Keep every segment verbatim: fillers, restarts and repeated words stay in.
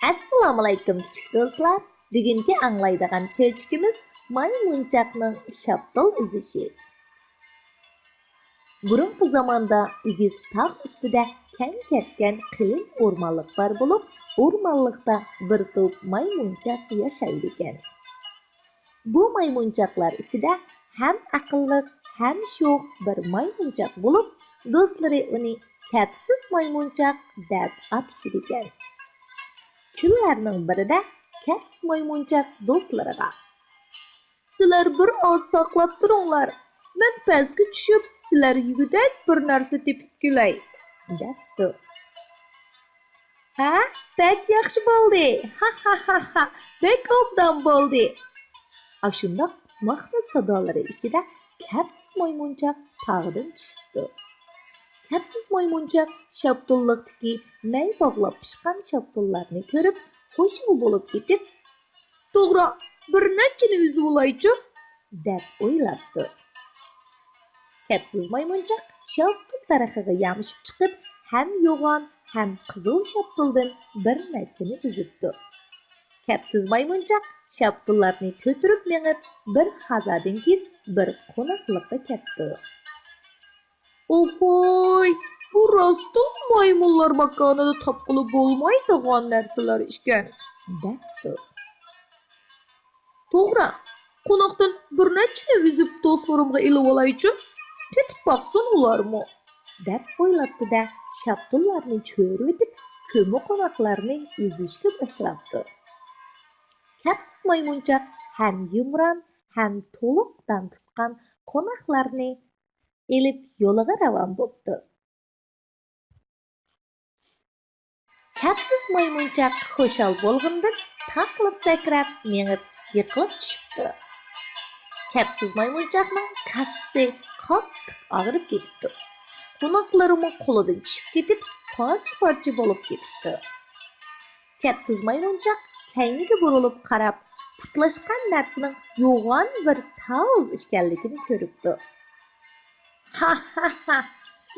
ئەسسالامۇئەلەيكۇم، كىچىك دوستلار. بۈگۈنكى ئاڭلايدىغان چۆچىكىمىز مايمۇنچاقنىڭ شاپتۇل ئۈزۈشى. بۇرۇنقى زاماندا ئېگىز تاغ ئۈستىدە كەڭ كەتكەن قېلىن ئورمانلىق بار بولۇپ، ئورمانلىقتا بىر توپ مايمۇنچاق ياشايدىكەن. بۇ مايمۇنچاقلار ئىچىدە ھەم ئەقىللىق، ھەم شوخ بىر مايمۇنچاق بولۇپ، دوستلىرى ئۇنى كەپسىز مايمۇنچاق دەپ ئاتىشىدىكەن. كۈنلەرنىڭ بىرىدە كەپسىز مايمۇنچاق دوستلىرىغا، سىلەر بىر ئاز ساقلاپ تۇرۇڭلار، مەن پەسكە چۈشۈپ، سىلەر يېگۈدەك بىر نەرسە تېپىپ كېلەي، دەپتۇ. ھە، بەك ياخشى بولدى، ھا ھا ھا ھا، بەك ئوبدان بولدى. ئاشۇنداق ئۇسماقسىز سادالىرى ئىچىدە كەپسىز مايمۇنچاق تاغدىن چۈشۈپتۇ. كەپسىز مايمۇنچاق شاپتۇللۇقتىكى مەي باغلاپ پىشقان شاپتۇللارنى كۆرۈپ، خۇشال بولۇپ كېتىپ، توغرا، بىر نەچچىنى ئۈزۈۋالايچۇ، دەپ ئويلاپتۇ. كەپسىز مايمۇنچاق شاپتۇل دەرىخىگە يامىشىپ چىقىپ، ھەم يوغان، ھەم قىزىل شاپتۇلدىن بىر نەچچىنى ئۈزۈپتۇ. كەپسىز مايمۇنچاق شاپتۇللارنى كۆتۈرۈپ مېڭىپ، بىر ھازادىن كېيىن بىر قوناقلىققا كەپتۇ. ئوھوي، بۇ راستتىنلا مايمۇنلار ماكانىدا تاپقىلى بولمايدىغان نەرسىلەر ئىكەن، دەپتۇ. توغرا، قوناقتىن بىر نەچچىنى ئۈزۈپ دوستلىرىمغا ئېلىۋالايچۇ، تېتىپ باقسۇن ئۇلارمۇ، دەپ ئويلاپتۇ-دە، شاپتۇللارنى چۆرۈۋېتىپ، كۆمە قوناقلارنى ئۈزۈشكە باشلاپتۇ. كەپسىز مايمۇنچاق ھەم يۇمران، ھەم تولۇق دان تۇتقان قوناقلارنى ئېلىپ يولىغا راۋان بوپتۇ. كەپسىز مايمۇنچاق خۇشال بولغىنىدىن تاقىلىپ سەكرەپ مېڭىپ يىقىلىپ چۈشۈپتۇ. كەپسىز مايمۇنچاقنىڭ كاسىسى قاتتىق ئاغرىپ كېتىپتۇ. قوناقلىرىمۇ قولىدىن چۈشۈپ كېتىپ، پارچە-پارچە بولۇپ كېتىپتۇ. كەپسىز مايمۇنچاق كەينىگە بۇرۇلۇپ قاراپ، پۇتلاشقان نەرسىنىڭ يوغان بىر تاۋۇز ئىكەنلىكىنى كۆرۈپتۇ. ھا ھا ھا،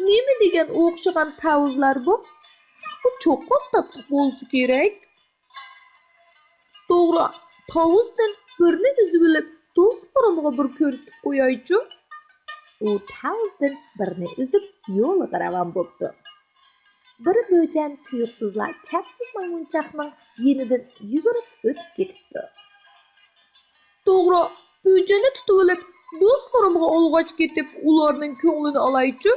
نېمە دېگەن ئوخشىغان تاۋۇزلار بۇ؟ بۇ چوقۇم تاتلىق بولسا كېرەك. توغرا، تاۋۇزدىن بىرنى ئۈزۈۋېلىپ، دوستلىرىمغا بىر كۆرسىتىپ قويايچۇ. ئۇ تاۋۇزدىن بىرنى ئۈزۈپ يولىغا راۋان بوپتۇ. بىر بۆجەن تۇيۇقسىزلا كەپسىز مايمۇنچاقنىڭ يېنىدىن يۈگۈرۈپ ئۆتۈپ كېتىپتۇ. توغرا، بۆجەننى تۇتۇۋېلىپ، دوستلىرىمغا ئالغاچ كېتىپ، ئۇلارنىڭ كۆڭلىنى ئالايچۇ،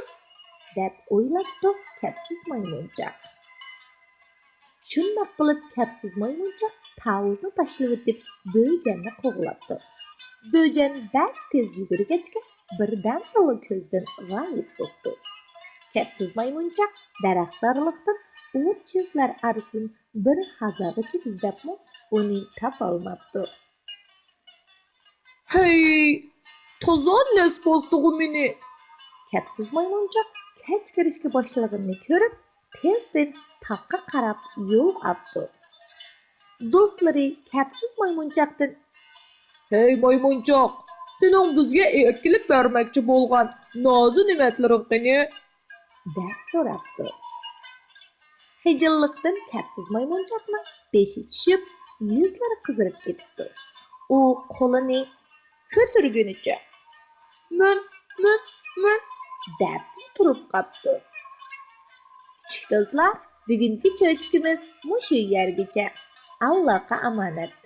دەپ ئويلاپتۇ كەپسىز مايمۇنچاق. شۇنداق قىلىپ كەپسىز مايمۇنچاق تاۋۇزنى تاشلىۋېتىپ، بۆجەننى قوغلاپتۇ. بۆجەن بەك تېز يۈگۈرگەچكە، بىردەمدىلا كۆزدىن غايىب بوپتۇ. كەپسىز مايمۇنچاق دەرەخزارلىقتىن ئوت-چۆپلەر ئارىسىدىن بىر ھازاغىچە ئىزدەپمۇ ئۇنى تاپالماپتۇ. ھەي، تازا نەس باستىغۇ مېنى! كەپسىز مايمۇنچاق كەچ كىرىشكە باشلىغىنىنى كۆرۈپ، تېزدىن تاغقا قاراپ يول ئاپتۇ. دوستلىرى كەپسىز مايمۇنچاقتىن، ھەي مايمۇنچاق، سېنىڭ بىزگە ئەكېلىپ بەرمەكچى بولغان نازۇ نېمەتلىرىڭ قېنى؟ دەپ سوراپتۇ. خىجىللىقتىن كەپسىز مايمۇنچاقنىڭ بېشى چۈشۈپ، يۈزلىرى قىزىرىپ كېتىپتۇ. ئۇ قولىنى كۆتۈرگىنىچە، مەن، مەن، مەن دەپ تۇرۇپ قاپتۇ. كىچىك دوستلار، بۈگۈنكى چۆچىكىمىز مۇشۇ يەرگىچە. ئاللاغا ئامانەت.